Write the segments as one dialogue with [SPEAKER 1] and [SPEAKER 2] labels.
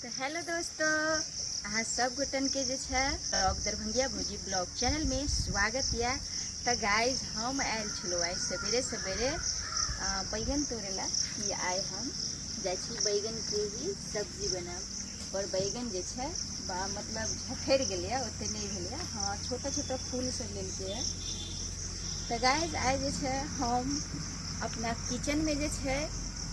[SPEAKER 1] तो हेलो दोस्तों, अहाँ सब गोटन के जे छै ब्लॉग दरभंगिया भौजी ब्लॉग चैनल में स्वागत यऽ। तो गाइज हम आयल छलहुँ आइ सवेरे सवेरे बैगन तोड़े ला कि आइ हम जाइ छी बैगन के ही सब्जी बनाब। पर बैगन जे छै बा मतलब झखड़ि गेलैए, ओते नहि भेलैए। हाँ, छोटा छोटा फूल सब लेलकैए। तो गाइज आइ जे छै हम अपना किचन में जे छै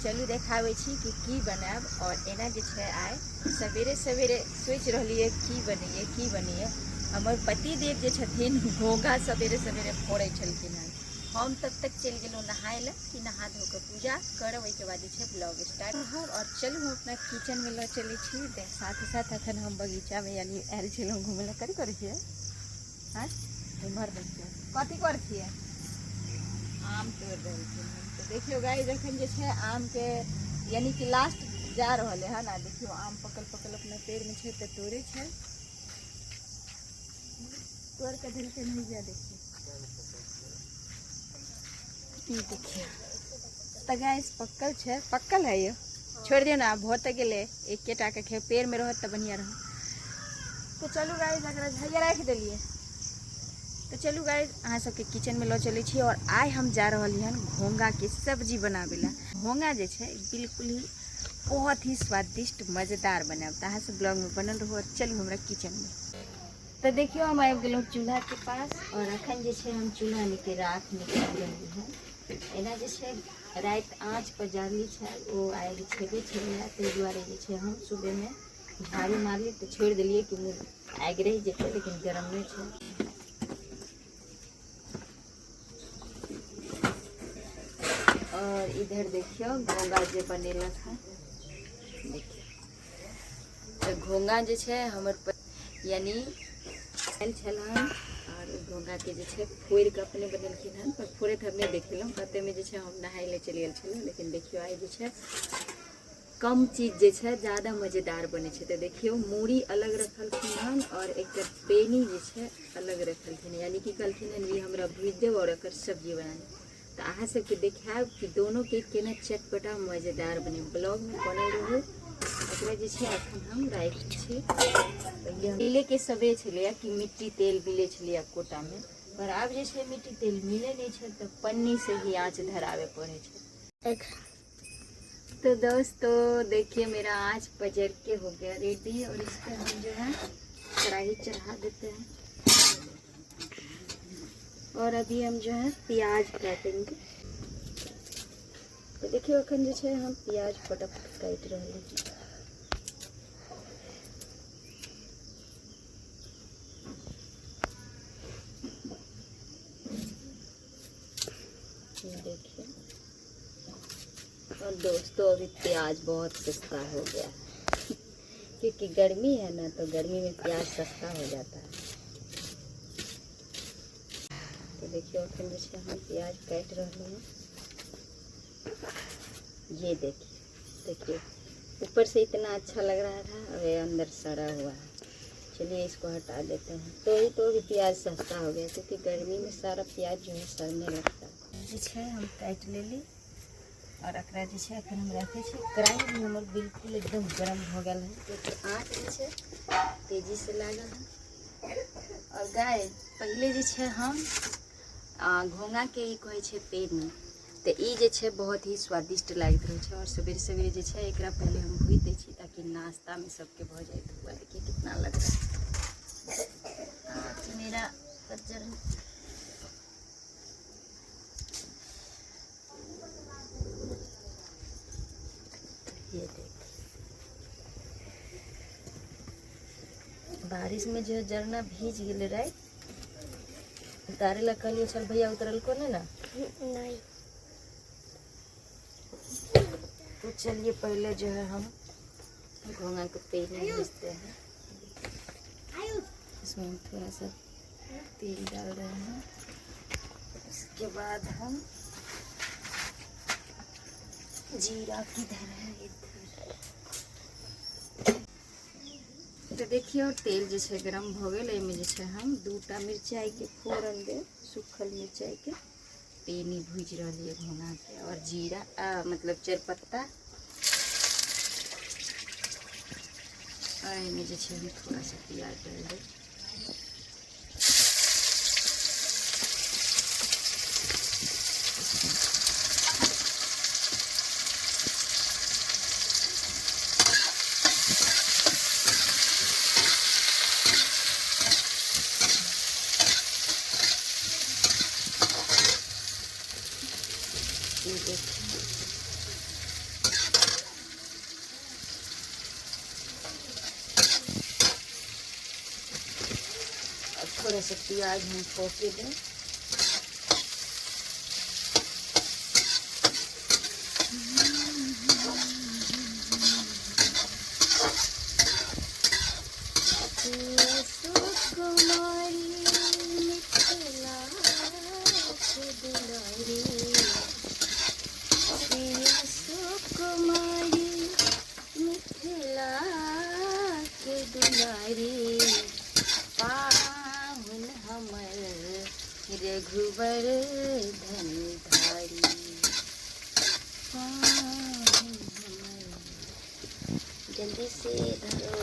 [SPEAKER 1] चलू देखाबै छी कि की बनायब। और एना जे छै आइ सवेरे सवेरे सोचि रहलियै की बनैए की बनैए। हमर पतिदेव जे छथिन घोघा सवेरे सवेरे फोड़ै छलखिन हन। हम तब तक चलि गेलहुँ नहाय लए कि नहा धो कऽ पूजा करब, ओहिके बाद जे छै ब्लॉग स्टार्ट करब। और चलू हम अपना किचनमे लऽ चलै छी। साथ ही साथ अखन हम बगीचामे यानी आयल छलहुँ घुमै लए। कथी करै छियै? आँय एम्हर देखियौ कथी करै छियै? आम तोड़ि रहल छियै। तऽ देखियौ गाइस अखन जे छै आमके यानी कि लास्ट जा रहल है ना। देखियौ आम पकल पकल अपना पेड़मे छै तऽ तोड़ै छै, तोड़ के देलकै नहीं जा। देखियौ ई देखियौ तऽ गाइस पक्कल छै, पक्कल है यो, छोड़ि दियौ ने, आब भऽ तऽ गेलै। एकेटा के खेब, पेड़मे रहत तऽ बढ़िआँ रहत। तऽ चलू गाइस एकरा झैया राखि देलियै। तऽ चलू गाइस अहाँ सबके किचनमे लऽ चलै छी। और आइ हम जा रहलियै हन घोंघाके सब्जी बनाबै लए। घोंघा जे छै बिल्कुल ही बहुत ही स्वादिष्ट मजेदार बनायब। तऽ अहाँ सब ब्लॉगमे बनल रहू और चलू हमरा किचनमे। तऽ देखियौ हम आबि गेलहुँ चूल्हाके पास और अखन जे छै हम चूल्हामे राख निकालि रहली हन। एना जे छै राति आँच पर जारली छै, ओ आगि छेबे छलैए, ताहि दुआरे जे छै हम सुबहमे झाड़ू मारली तऽ छोड़ि देलियै कि आगि रहि जेतै, लेकिन गरम नहि छै। और इधर देखियौ घोंघा जे बनेलक हन, देखियौ तऽ घोंघा जे छै हमर यानी आयल छल हन। और घोंघाके जे छै फोड़ि कऽ अपने बनेलखिन हन, पर फोड़ैत हम नहि देखेलहुँ, कतेमे जे छै हम नहाय लए चलि गेल छलहुँ। लेकिन देखियौ आइ जे छै कम चीज जे छै ज्यादा मजेदार बनै छै। तऽ देखियौ मूड़ी अलग रखलखिन हन और एकर पेनी जे छै अलग रखलखिन, यानी कि कहलखिन हन ई हमरा भुजि देब और एकर सब्जी बना देब। तऽ अहाँ सबके देखायब कि दोनोके केना चटपटा मजेदार बने। ब्लॉगमे बनल रहू। एकरा जे छै अखन हम राखि छी। पहिले के सबे छलैए कि मिट्टी तेल मिलै छलैए कोटामे, पर आब जे छै मिट्टी तेल मिलै नहि छै, तऽ पन्नी से ही आँच धराबे पड़ै छै। तो दोस्तों देखिए मेरा आँच पजर के हो गया रेडी और इस पर हम जो है कढ़ाई चढ़ा देते हैं और अभी हम जो है प्याज काटेंगे। तो देखिए अखन जे छै हम प्याज फटाफट काटि रहल छी। देखिए और दोस्तों अभी प्याज बहुत सस्ता हो गया है क्योंकि गर्मी है ना, तो गर्मी में प्याज सस्ता हो जाता है। तो देखिए अखन जे छै हम प्याज काटि रहली हैं। ये देखिए, देखिए ऊपर से इतना अच्छा लग रहा था, अब ये अंदर सड़ा हुआ है। चलिए इसको हटा देते हैं। तो ही तो अभी प्याज सस्ता हो गया क्योंकि गर्मी में सारा प्याज जो है सड़ने लगता है। जे छै हम काटि लेली और एकरा जे छै अखन हम राखै छी। कढ़ाई भी हमर बिल्कुल एकदम गरम हो गेल है क्योंकि आँच जे छै तेजी से लागल है। और गाय पहिले जे छै हम घोंघा के ई कहै छै पेनी, तऽ ई जे छै बहुत ही स्वादिष्ट लागैत रहै छै। और सवेरे सवेरे जे छै एकरा पहिले हम भूजि दै छी ताकि नाश्तामे सबके भऽ जाए। हुआ देखिए कितना लग रहा है मेरा बच्चा। ये देखिए बारिश में जो है जरना भीज गेलै राति। उतारे ला कहलियै चल भैया, उतरल को नहीं ना?
[SPEAKER 2] नहीं।
[SPEAKER 1] तो चलिए पहले जो है हम घोंघा के तेल में भूजते हैं। इसमें हम थोड़ा सा तेल डाल रहे हैं। उसके बाद हम जीरा किधर है, इधर। तो देखियो तेल जे छै गरम भऽ गेल। एहिमे जे छै हम दूटा मिरचाइके फोरन देब, सूखल मिरचाइके। पेनी भूजि रहलियै घोंघाके और जीरा मतलब तेजपत्ता। और एहिमे जे छै हम थोड़ा सा प्याज डालि देब। अब थोड़ा सा प्याज हम पके दें। पाहुन हमर रघुबर धनधारी, पाहुन हमर। जल्दी से धरो।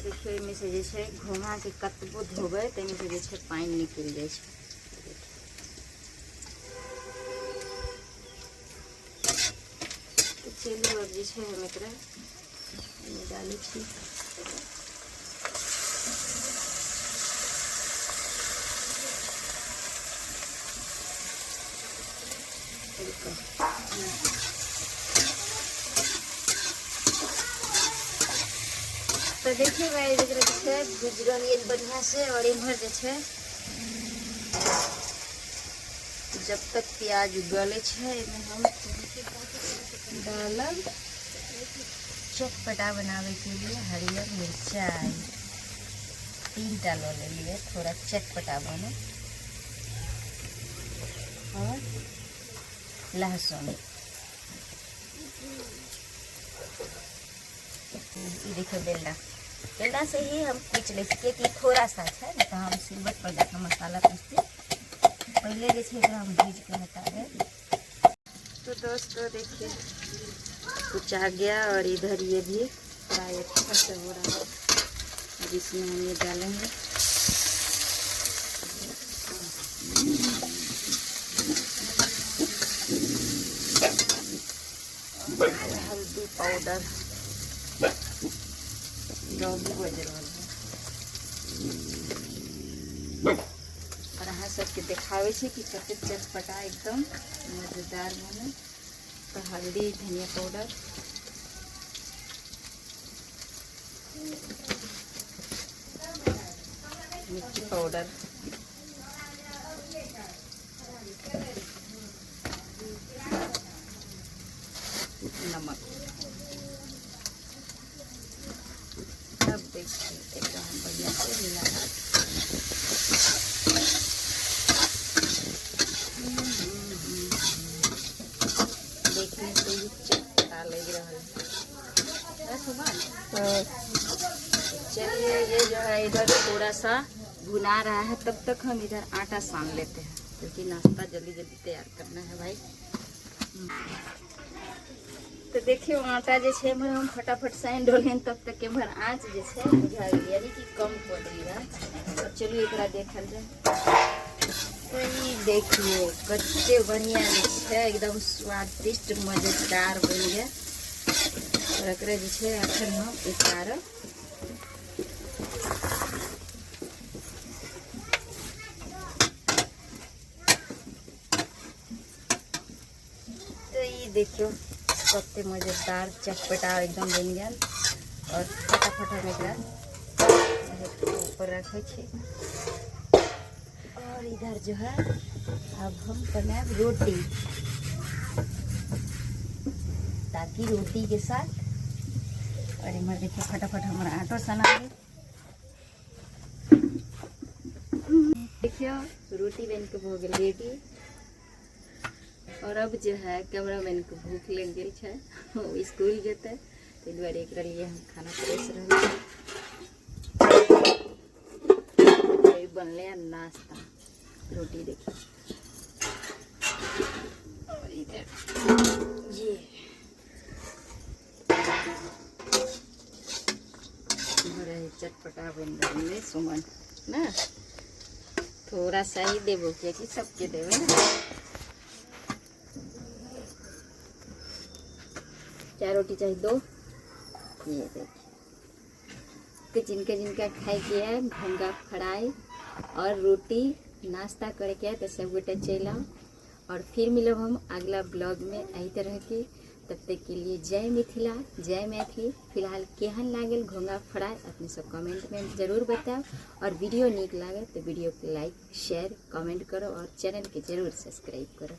[SPEAKER 1] देखियौ एहिमे से जे छै घोंघाके कतबो धोबै तऽ एहिमे से जे छै पानि निकलि जाइ छै। तऽ चलू आब जे छै हम एकरा एहिमे डालै छी। तो देखिए गाइस एकरा जे छै भुजि रहल बढ़िया से। और इम्हर जे छै जब तक प्याज गले छै एहिमे हम डालब चटपटा बनावे के लिए हरियर मिरचाई 3 टा लऽ लेलियै, थोड़ा चटपटा बने। और लहसुन, ये देखियो बेलना, बेलना से ही हम पीस लै छी कियाकि थोड़ा सा छै, नहीं तो हम सिलबट पर जाकर मसाला पीसते। पहले जे छै एकरा हम भूज के हटा देब। तो दोस्तों देखिए कुछ आ गया और इधर ये भी फ्राई अच्छा से हो रहा है। अब इसमें हम ये डालेंगे। हल्दी पाउडर डॉगी बज रहल है। और अहाँ सबके देखाबै छी कि कते चटपटा एकदम मजेदार बने। तो हल्दी, धनिया पाउडर, मिर्ची पाउडर, नमक। अब देखिए एकदम बढ़िया से मिला। देखने से ही चटपटा लग रहा है। चलिए ये जो है इधर थोड़ा सा भुना रहा है, तब तक हम इधर आटा सान लेते हैं क्योंकि नाश्ता जल्दी जल्दी तैयार करना है भाई। तो देखियो आटा जे छै एम्हर हम फटाफट सानि रहलियनि, तब तक एम्हर आँच जे छै बुझा गेल, यानी कि कम कऽ देलियै आँच। अब चलू एकरा देखल जाय। तो ई देखियो कते बढ़िया जे छै एकदम स्वादिष्ट मजेदार बनि गेल। और एकरा जे छै अखन हम उतारब। तो ई देखियो कते मजेदार चटपटा एकदम बनि गेल। और फटाफट हम एकरा ऊपर रखै छी। और इधर जो है अब हम बनाएब रोटी, ताकि रोटी के साथ। और इम्हर देखियो फटाफट हमर आटो सना गेल। देखियो रोटी बन के भऽ गेल रेडी। और अब जो है कैमरामैन के भूख लग गेल छै, ओ स्कूल जेतै, ताहि दुआरे एकरा लिए हम खाना परोसि रहल छी। बनलै नाश्ता, रोटी देखियो। और इधर ये चटपटा बन रहल सुमन ना। थोड़ा सा ही देबो कियाकि सबके देबै ना। क्या रोटी चाहिए? दो। ये देखिए तो जिनका जिनका खाए के है घोंघा फ्राई और रोटी नाश्ता करे के है तो सब गोटे चलि आउ और फिर मिलब हम अगला ब्लॉग में एही तरह के। तब तक के लिए जय मिथिला जय मैथिली। फिलहाल केहन लागल घोंघा फ्राई अपने सब कमेंट में जरूर बताओ और वीडियो नीक लागल तो वीडियो के लाइक शेयर कमेंट करो और चैनल के जरूर सब्सक्राइब करो।